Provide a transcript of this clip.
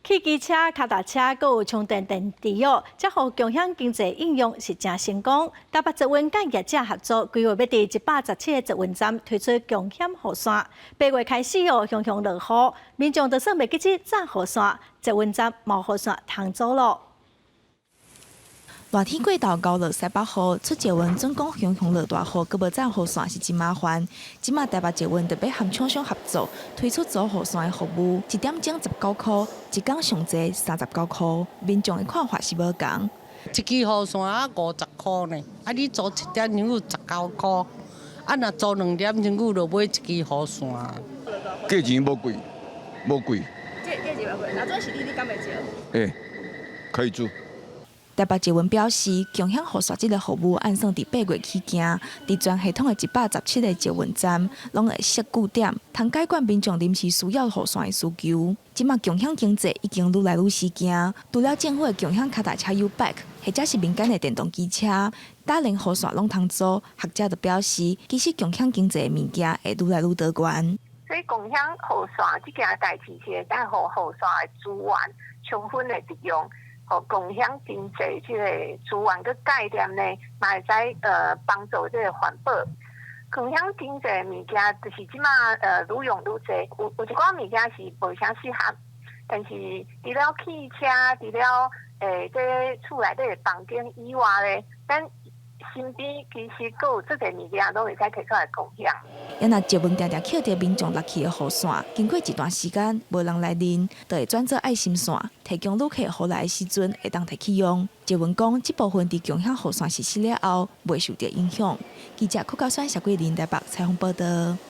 汽機車、跤踏車，閣有充電電池哦，這予共享經濟應用是誠成功。台北捷運佮業者合作，規劃欲佇117個捷運站推出共享雨傘。8月開始哦，常常落雨，民眾就算袂記得紮雨傘，捷運站嘛有雨傘通租囉。熱天過頭𠢕落西北雨，出捷運準講常常落大雨，閣無紮雨傘是真麻煩。這馬台北捷運特別和廠商合作，推出租雨傘的服務，一點鐘19箍，一工上濟39箍。民眾的看法是無仝。一支雨傘啊50箍呢，啊你租一點鐘19箍，啊若租2點鐘就買一支雨傘。價錢無貴，無貴。這價錢無貴，若準是你，你敢會借？欸，可以租。台北捷運表示，共享雨傘這个服務按算佇8月起行，佇全系統的117個捷運站，攏會設據點，通解決民眾臨時需要雨傘的需求。這馬共享經濟已經愈來愈時興，除了政府的共享跤踏車 YouBike，或者是民間的電動機車，搭連雨傘攏通租。學者就表示，其實共享經濟的物件會愈來愈多元。所以共享雨傘這件代誌是會當予雨傘的資源充分的利用。予共享經濟這個資源佮概念呢，嘛會使幫助這個環保。共享經濟的物件，就是這馬愈用愈濟，有一寡物件是無啥適合，但是除了汽車，除了這厝內底的房間以外咧，咱身邊其實閣有足濟物件攏會使提出來共享。啊若捷運定定抾著民眾落去的雨傘，經過一段時間無人來認，就會轉做愛心傘，提供旅客雨來的時陣會當提去用。捷運講，這部分佇共享雨傘實施了後，袂受著影響。記者柯家選、謝桂林台北採訪報導。